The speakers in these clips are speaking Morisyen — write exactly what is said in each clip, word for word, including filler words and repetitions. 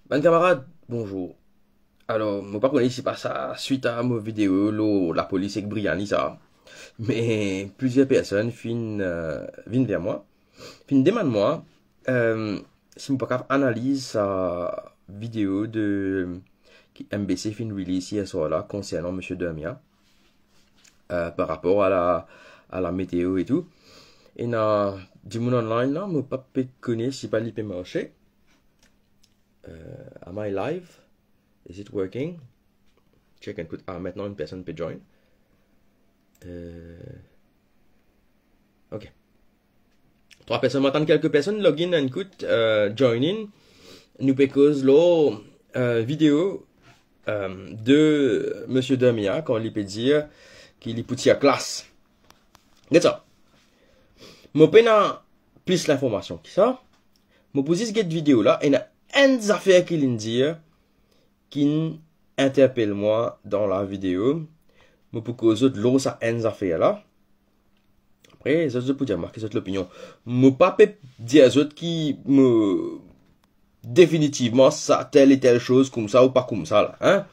Bann kamarad, bonzour. Alor, mo pa kone si pa sa swit a mo video lor lapolis ek Briani sa, me plizier personn finn, euh, vinn ver mwa, finn demann mwa, euh, si mo pa kav analiz sa video de, ki M B C finn release yer swar la konsernan Misie Dermia, euh, par rapor a la, a la meteo e tou. Ena dimoun online la, mo pa pe kone si pa li pe marse. Euh, am I live? Is it working? Check and put, ah, maintenant une personne peut join. Euh, ok. Trwa personn, mo atann kelke personn log in and kout, euh, join in. Nou pe koz lor, euh, video, euh, de Misie Dermia kan li pe dir ki li pou tir klas. Get sa. Mo pena plis linformasion ki sa. Mo pou zis get video la, ena enn zafer ki linn dir ki'nn interpel mwa dan la video. Mo pou koz zot lor sa enn zafer la. Apre, zot, zot pou dir mwa ki zot lopinion. Mo pa pe dir zot ki mo definitivman sa, tel e tel soz koumsa ou pa koumsa la, hein.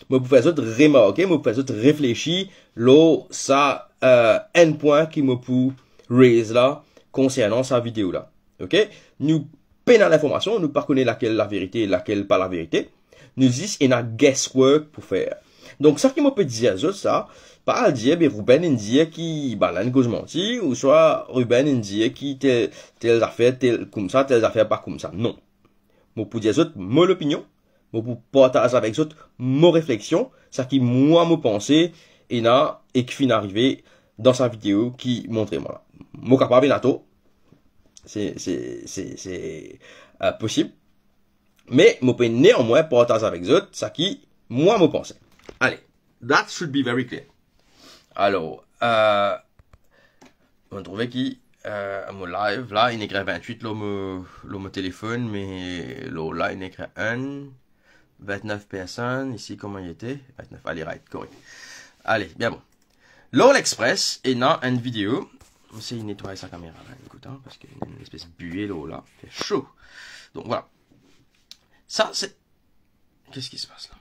Mo pou fer zot remarke, mo pou fer zot reflesi lor sa, euh, enn pwin ki mo pou raise la konsernan sa video la. Ok? Nou pena linformasion, nou pa kone lakel laverite, lakel pa laverite. Nou zis ena guesswork pou fer. Donk, sa ki mo pe dir zot sa, pa al dir, be, Ruben inn dir ki bann la inn koz manti, ouswa Ruben inn dir ki tel, tel zafer, tel koumsa, tel zafer pa koumsa. Non. Mo pou dir zot mo lopinion, mo pou partaz avek zot mo refleksion, sa ki mwa mo panse, ena, e ki finn arive dan sa video ki montre mwa la. Mo kapav ena tor, se, se, se, se, euh, posib. Me mo pe neanmwin partaz avek zot sa ki mwa mo panse. Ale, that should be very clear. Alor, euh, mo trouve ki, euh, mo live la, inn ekrir vintwit lor mo, lor mo telefonn, me lor la, inn ekrir enn, vintnef personn, isi, kouma li ete? Vintnef, ale, right, korek. Ale, bien bon. Lor L'Express, ena enn video. Mo sey netway sa kamera la, ekout, hein, parski ena enn espes bie lor la, fer so. Donk, vwala. Sa, se, qu'est-ce qui se passe là?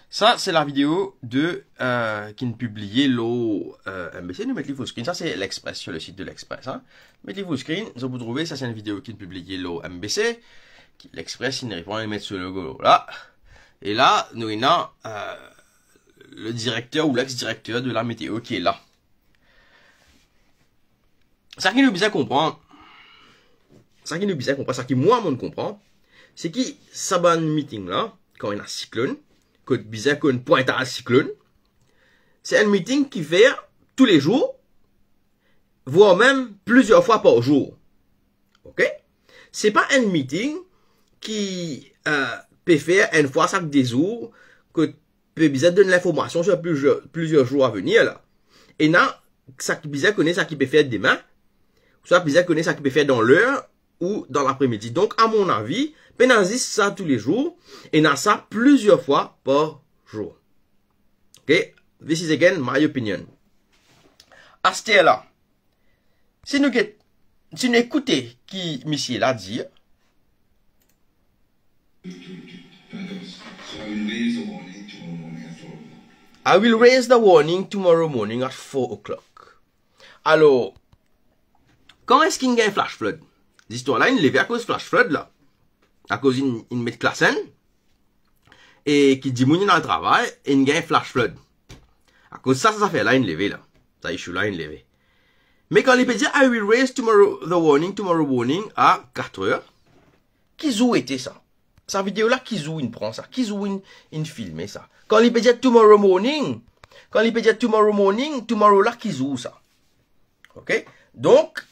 Sa, se la video de, euh, ki'nn pibliye lor, euh, M B C. Nou met li full screen. Sa, se L'Express, sur le site de L'Express, hein. Met li full screen, zot pou trouve, sa, se enn video ki'nn pibliye lor M B C. Ki L'Express, inn reponn, inn met so logo la. E la, nou ena, euh, le direkter ou lex-direkter de la meteo ki la. Sa ki nou bizin konpran, sa ki nou bizin konpran, sa ki mwa, mo'nn konpran, se ki sa bann meeting la, kan ena siklonn, kot bizin konn pwintaz siklonn, se enn meeting ki fer toulezour, vwar mem plizier fwa par zour. Ok? Se pa enn meeting ki, euh, pe fer enn fwa sak de zour, kot pe bizin donn linformasion sur plizier, plizier zour a venir la. Ena sa ki bizin kone sa ki pe fer demin, sa bizin kone sa ki pe fer dan ler ou dan lapremidi. Donk, a mon avi, pena zis sa toulezour, ena sa plizier fwa par zour. Ok? This is again my opinion. Aster la, si nou get, si nou ekoute ki misie la dir, I will raise the warning tomorrow morning at four o'clock. Alor, kouma eski inn gagn flash flood? Zistwar la inn leve akoz flash flood la. Akoz inn, inn met klasenn, e ki dimoun inn al travay, e inn gagn flash flood. Akoz sa, sa zafer la inn leve la. Sa issue la inn leve. Me kan li pe dir, "I will raise tomorrow, the warning tomorrow morning a katr er," ki zour ete sa? Sa video la, ki zour inn pran sa? Ki zour inn, inn filme sa? Kan li pe dir tomorrow morning, kan li pe dir tomorrow morning, tomorrow la, ki zour sa? Ok? Donk,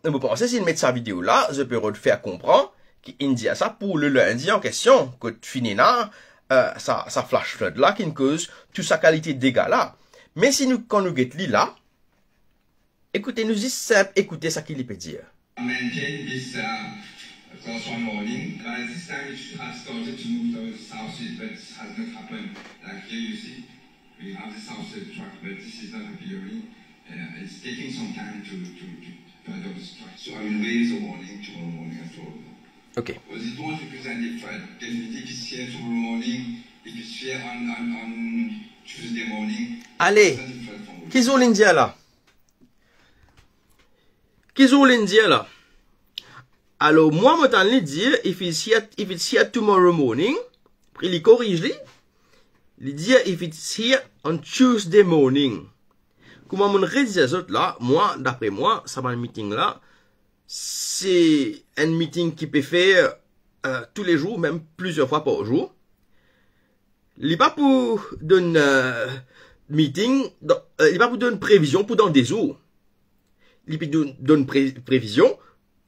mo panse si inn met sa video la, zot pe rod fer konpran ki inn dir sa pou le lindi an kestion, kot finn ena, euh, sa, sa flash flood la, ki'nn koz tou sa kalite dega la. Me si nou, kan nou get li la, ekoute, nou zis sinp ekoute sa ki li pe dir. Maintain this, uh, class one warning. By this time, it should have started to move towards the south east, but this has not happened. Like here, you see, we have the south east track, but this is not appearing. Uh, it's taking some time to, to, to, to adopt this track. So I will raise a warning tomorrow morning at four o'clock. Ok. Was it going to present a threat? Definitely, if it's here tomorrow morning, if it's here on, on, on Tuesday morning, ale, it's not a threat from Mauritius. Ki zour li'nn dir la? Ki zour li'nn dir la? Alor, mwa, mo tann li dir, if it's here, if it's here tomorrow morning, apre li koriz li, li dir, if it's here on Tuesday morning. Kouma mo'nn redir zot la, mwa, dapre mwa, sa bann meeting la, se enn meeting ki pe fer, euh, toulezour, mem plizier fwa par zour. Li pa pou donn, euh, meeting, dan, euh, li pa pou donn previzion pou dan de zour. Li pe donn, donn pre-, previzion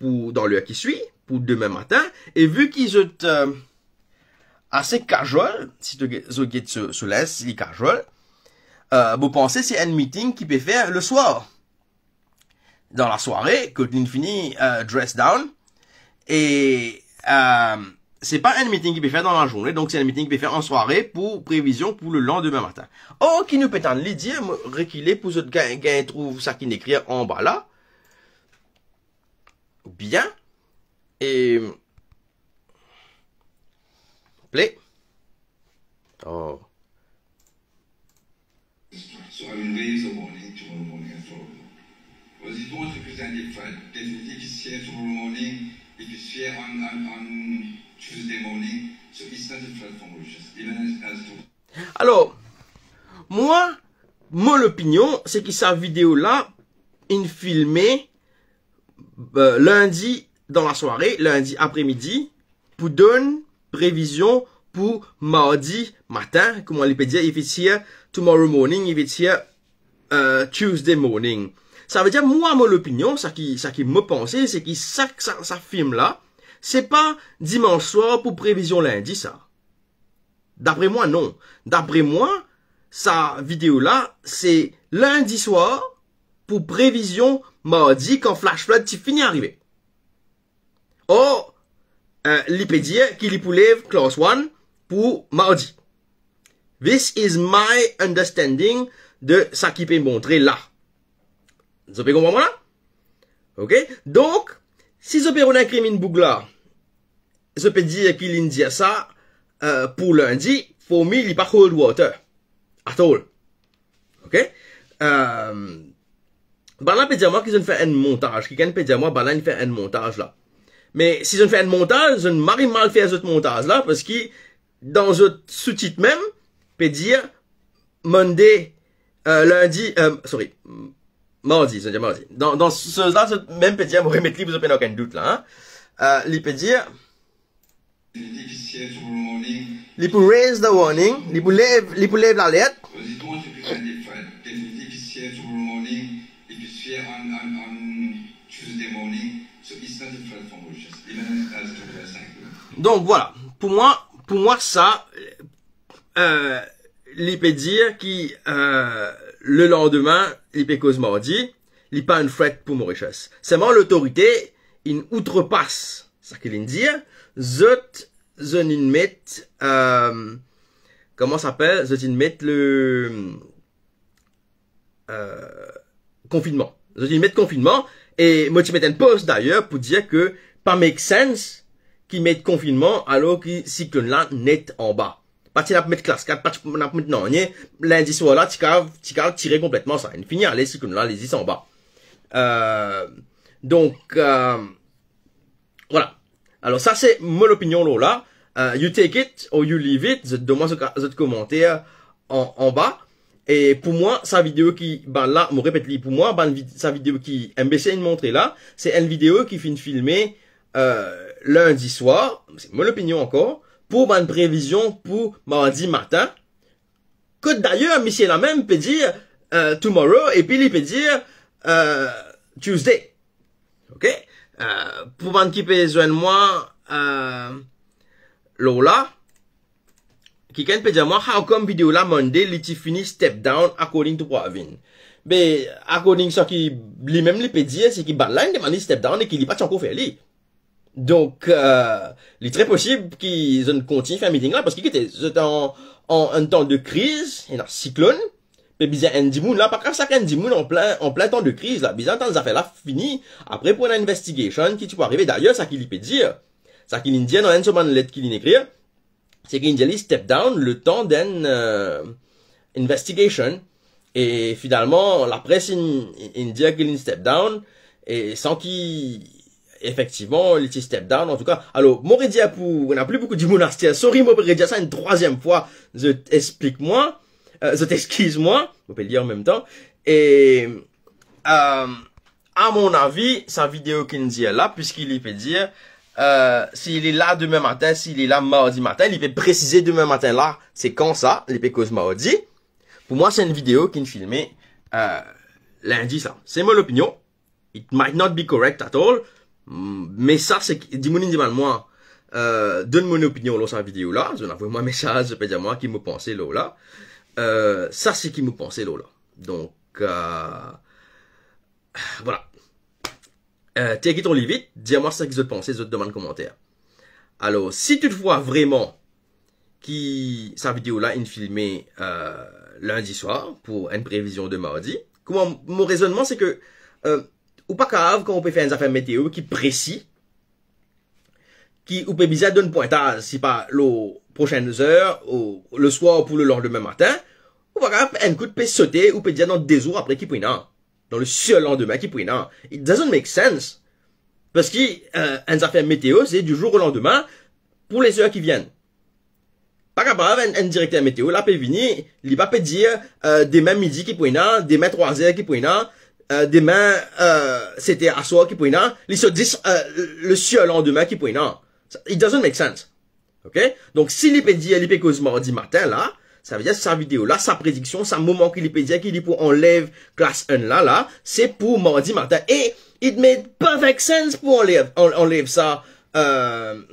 pou dan ler ki swi, pou demin matin. E vi ki zot, euh, ase casual, si to ge-, zot get so, so linz, si li casual, euh, mo panse se enn meeting ki pe fer leswar. Dan lasware, kot li'nn fini, euh, dress down. E, euh, se pa enn meeting ki pe fer dan lazourne, donk se enn meeting ki pe fer an sware pou previzion pou lelandemin matin. Or, ki nou pe tann li dir, mo rekile pou zot gagn, gagn trouv sa ki'nn ekrir anba la. Bien. E, play. Oh. So I will raise a warning tomorrow morning at four o'clock. Was it going to present a threat? Definitely, if it's here tomorrow morning, if it's here on, on, on Tuesday morning, so it's not a threat for Mauritius, even as, as to Alor, mwa, mo lopinion, se ki sa video la, inn filme, euh, lindi dan lasware, lindi apremidi, pou donn previzion pou mardi matin, kouma li pe dir, if it's here tomorrow morning, if it's here, euh, Tuesday morning. Savedir, mwa, mo lopinion, sa ki, sa ki mo panse, se ki sa, sa, sa film la, se pa dimans swar pou previzion lindi, sa. Dapre mwa, non. Dapre mwa, sa video la, se lindi swar pou previzion mardi, kan flash flood ti fini arive. Or, euh, li pe dir ki li pou lev class one pou mardi. This is my understanding de sa ki pe montre la. Zot pe konpran mwa la? Ok? Donk, si zot pe rod enn krim inn boug la, zot pe dir ki li'nn dir sa, euh, pou lindi, for me, li pa hold water. At all. Ok? Euh, bannla pe dir mwa ki zot fer enn montaz. Kikenn pe dir mwa, bannla inn fer enn montaz la. Me si zot fer enn montaz, zot mari mal fer zot montaz la, parski dan zot soutit mem, pe dir Monday, euh, lindi, euh, sorry, mardi, zot dir mardi. Dan, dan sa la, zot mem pe dir, mo remet li pou zot pena okenn dout la, hein. Euh, li pe dir, li pou raise the warning, li pou lev, li pou lev lalert. Donk, vwala. Pou mwa, pou mwa, sa, euh, li pe dir ki, euh, lelandime, li pe koz mardi, li pa enn threat pou Mauritius. Selman, lotorite inn outrepas sa ki li'nn dir, zot, zot inn met, euh, kouma sa apel, zot inn met le, euh, konfinnman. Zot inn met konfinnman, e mo ti met enn post dayer pou dir ke pa make sense ki met konfinnman alor ki siklonn la net anba. Pa ti ena pou met klaskat, pa ti ena pou met nanye, lindi swar la, ti kav, ti kav tire konpletman sa. Inn fini ale siklonn la, li zis anba. Euh, donk, euh, Vwala. Alor, sa se mo lopinion lor la. Euh, you take it or you leave it. Zot donn mwa zot, zot komanter an, anba. E pou mwa, sa video ki, bannla, mo repet li, pou mwa, bann vid-, sa video ki M B C inn montre la, se enn video ki finn filme, euh, lindi swar, se mo lopinion ankor, pou bann previzion pou mardi matin. Kot dayer, misie la mem pe dir, euh, tomorrow, epi li pe dir, euh, Tuesday. Ok? Euh, pou bann ki pe zwenn mwa, euh, lor la, kikenn pe dir mwa, how come video la Monday, li ti fini step down according to Pravin? Be, according sa ki li mem li pe dir, se ki bannla inn demann li step down e ki li pa ti ankor fer li. Donk, euh, li tre posib ki zot inn kontign fer meeting la, parski ki te, zot an, an, an tan de kriz, ena siklonn, pe bizin enn dimoun la, pa kav sak enn dimoun an plin, an plin tan de kriz la, bizin atann zafer la fini, apre pou ena investigation ki ti pou arive. Dayer, sa ki li pe dir, Sa ki linn dir dan enn so bann let ki linn ekrir, se ki linn dir li step down letan d'enn, euh, investigation. E finalman, lapres inn, inn dir ki linn step down, e san ki efektivman li ti step down, antouka. Alor, mo redir pou, ena pli boukou dimoun aster, sorry, mo pe redir sa enn trwaziem fwa, zot explik mwa, euh, zot exkiz mwa, mo pe lir anmemtan. E, euh, a mon avi, sa video ki'nn dir la, piski li pe dir, euh, si li la demin matin, si li la mardi matin, li pe presize demin matin la, se kan sa, li pe koz mardi. Pou mwa, se enn video ki'nn filme, euh, lindi sa. Se mo lopinion. It might not be correct at all. Mm, me sa, se ki, dimoun inn dimann mwa, euh, donn mo opinion lor sa video la. Zot inn avoy mwa mesaz, zot pe dir mwa ki mo panse lor la. Euh, sa, se ki mo panse lor la. Donk, euh, vwala. Euh, take it or leave it, dir mwa seki zot panse, zot dan bann komanter. Alor, si toutfwa vreman ki sa video la inn filme, euh, lindi swar pou enn previzion de mardi, kouma mo rezonnman se ke, euh, ou pa kapav, kan ou pe fer enn zafer meteo ki presi, ki ou pe bizin donn pwintaz, si pa lor prosenn zer, ou leswar pou lelandemin matin, ou pa kapav enn kout pe sote, ou pe dir dan de zour apre ki pou ena, dan le surlendemain ki pou ena. It doesn't make sense. Paski, euh, enn zafer meteo, se du jour au lendemain, pou le zer ki vinn. Pa kapav enn, enn direkter meteo la pe vini, li pa pe dir, euh, demin midi ki pou ena, demin trwa zer ki pou ena, euh, demin, euh, sete aswar ki pou ena, li sot zis, euh, le surlendemain ki pou ena. It doesn't make sense. Ok? Donk, si li pe dir, li pe koz mardi matin la, sa ve dir sa video la, sa prediksion, sa moman ki li pe dir ki li pou anlev klas enn la, la, se pou mardi matin. E it made perfect sense pou anlev, an-, anlev sa, euh,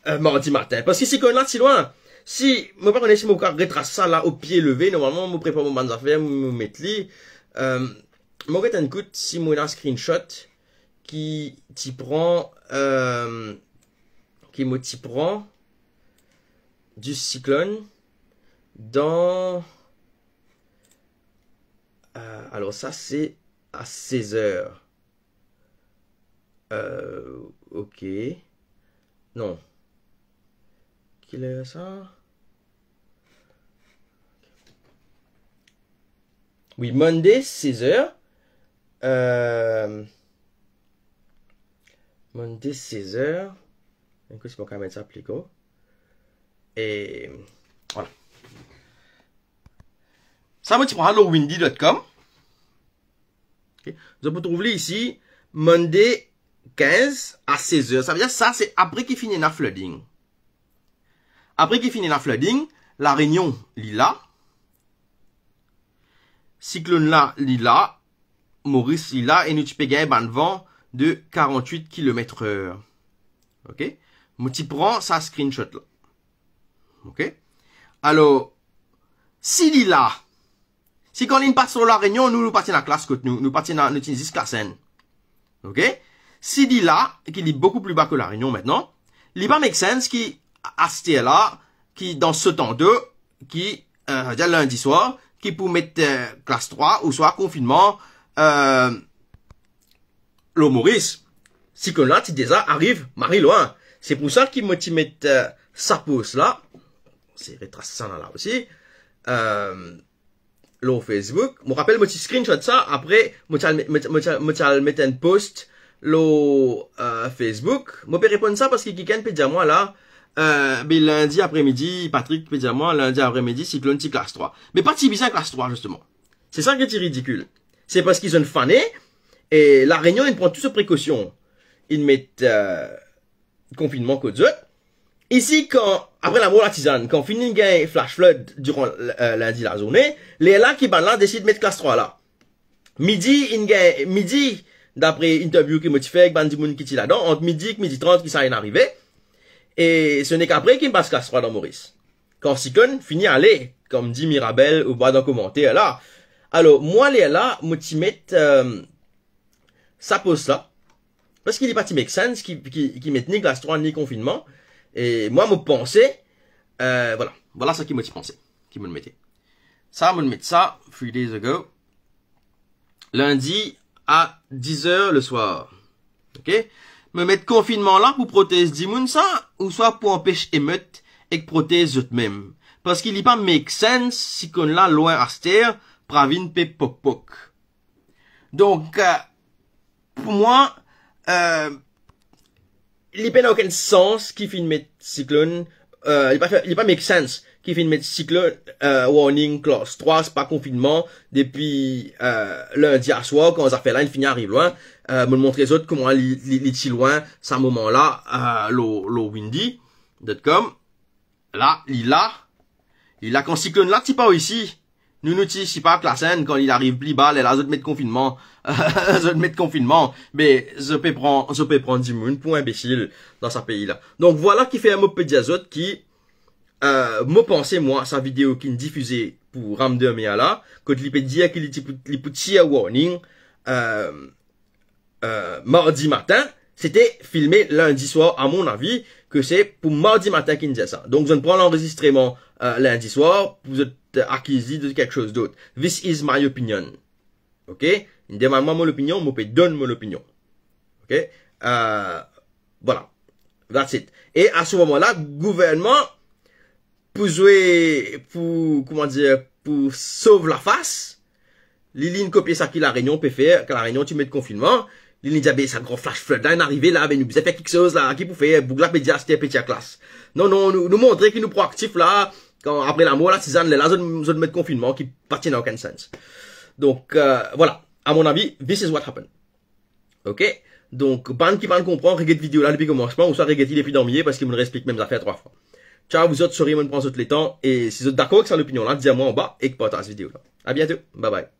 euh, mardi matin. Paski siklonn la ti lwin. Si, mo pa kone si mo kapav retras sa la o pie leve, normalman mo prepar mo bann zafer, mo met li. Euh, mo get enn kout si mo ena screenshot ki ti pran, euh, ki mo ti pran di siklonn dan, euh, alor sa se a sez er. Euh, ok. Non. Ki ler sa? Wi, Monday, sez er. Euh, Monday, sez er. Enn kout si mo kapav met sa pli gro. E, vwala. Sa, mo ti pran lor windy dot com. Ok. Zot pou trouv li isi, Monday kinz a sez er. Sa ve dir sa, se apre ki finn ena flooding. Apre ki finn ena flooding, La Réunion, li la. Siklonn la, li la. Moris, li la, e nou ti pe gagn bann van de karant-wit kilomet er. Ok? Mo ti pran sa screenshot la. Ok? Alor, si li la, si kan linn pas lor La Réunion, nou, nou pa ti ena klas kot nou, nou pa ti ena, nou ti zis klas enn. Ok? Si li la, ki li boukou pli ba ke La Réunion aster, li pa make sense ki aster la, ki dan so tando, ki, euh, sa ve dir lindi swar, ki pou met, euh, klas trwa ouswa konfinnman, euh, lor Moris. Siklonn la ti deza ariv mari lwin. Se pou sa ki mo ti met, euh, sa post la. Se retras sa la, la osi. Euh, lor Facebook. Mo rapel mo ti screenshot sa, apre mo ti al met, mo ti al, mo ti al met enn post lor, euh, Facebook. Mo pe reponn sa paski kikenn pe dir mwa la, euh, be lindi apremidi, Patrick pe dir mwa, lindi apremidi, siklonn ti klas trwa. Me pa ti bizin klas trwa, zisteman. Se sa ki ti ridikil. Se paski zot inn fane, e La Réunion inn pran tou so prekosion. Inn met, euh, konfinnman kot zot. Isi, kan, apre lamor Latizann, kan finn gagn flash flood diran, euh, lindi lazourne, lerla ki bann la desid met klas trwa la. Midi, inn gagn, midi, dapre interview ki mo ti fer ek bann dimoun ki ti ladan, ant midi ek midi trant ki sa inn arive, e se nek apre ki inn pas klas trwa dan Moris. Kan siklonn fini ale, kouma dir Mirabel oba dan komanter la. Alor, mwa lerla, mo ti met, euh, sa post la, paski li pa ti make sense ki, ki, ki met ni klas trwa, ni konfinnman. E mwa, mo panse, euh, vwala. Vwala sa ki mo ti panse, ki mo'nn mete. Sa, mo'nn met sa, three days ago. Lindi a diz er leswar. Ok? Me met konfinnman la pou protez dimoun sa, ouswa pou anpes emet ek protez zot mem? Parski li pa make sense siklonn la lwin aster, Pravin pe pok pok. Donk, euh, pou mwa, euh, li pena okenn sans ki finn met siklonn, euh, li pa fer, li pa make sense ki finn met siklonn, euh, warning class trwa, se pa konfinnman, depi, euh, lindi aswar, kan zafer la inn fini ariv lwin. Euh, mo montre zot kouma li, li, li ti lwin sa moman la, euh, lor, lor windy dot com. La, li la. Li la kan siklonn la ti par isi. Nou, nou ti isi par Classen, kan li ariv pli ba, lerla zot met konfinnman. Zot met konfinnman. Me zot pe pran, zot pe pran dimoun pou inbesil dan sa pei la. Donk, vwala kifer mo pe dir zot ki, euh, mo panse, mwa, sa video ki'nn difize pou Ram Dermia la, kot li pe dir ki li ti pou, li pou tir warning, euh, euh, mardi matin, sete filme lindi swar, a mon avi, ke se pou mardi matin ki'nn dir sa. Donk, zot pran lanrezistreman, euh, lindi swar, pou zot, euh, akiz li de kiksoz dot. This is my opinion. Ok? Demann mwa mo lopinion, mo pe donn mo lopinion. Ok? Euh, vwala. That's it. E a se moman la, gouvernman, pou zwe, pou, kouma dir, pou sov lafas, li, li'nn kopie sa ki La Réunion pe fer, kan La Réunion ti met konfinnman, li, li'nn dir, "Be, sa gran flash flood la, inn arive la, be, nou bizin fer kiksoz la, ki pou fer, boug la pe dir aster pe tir klas." Non, non, nou, nou montre ki nou proaktif la, kan apre lamor Lasizann, lerla zot, zot met konfinnman ki pa ti ena okenn sans. Donk, euh, vwala, a mon avi, this is what happened. Ok? Donk, bann ki pa'nn konpran, reget video la depi komansman, ouswa reget li depi dan milie, parski mo'nn resplik mem zafer trwa fwa. Ciao, zot, sorry, mo'nn pran zot letan, e si zot dakor ek sa lopinion la, dir mwa anba ek partaz video la. A biento, bye bye.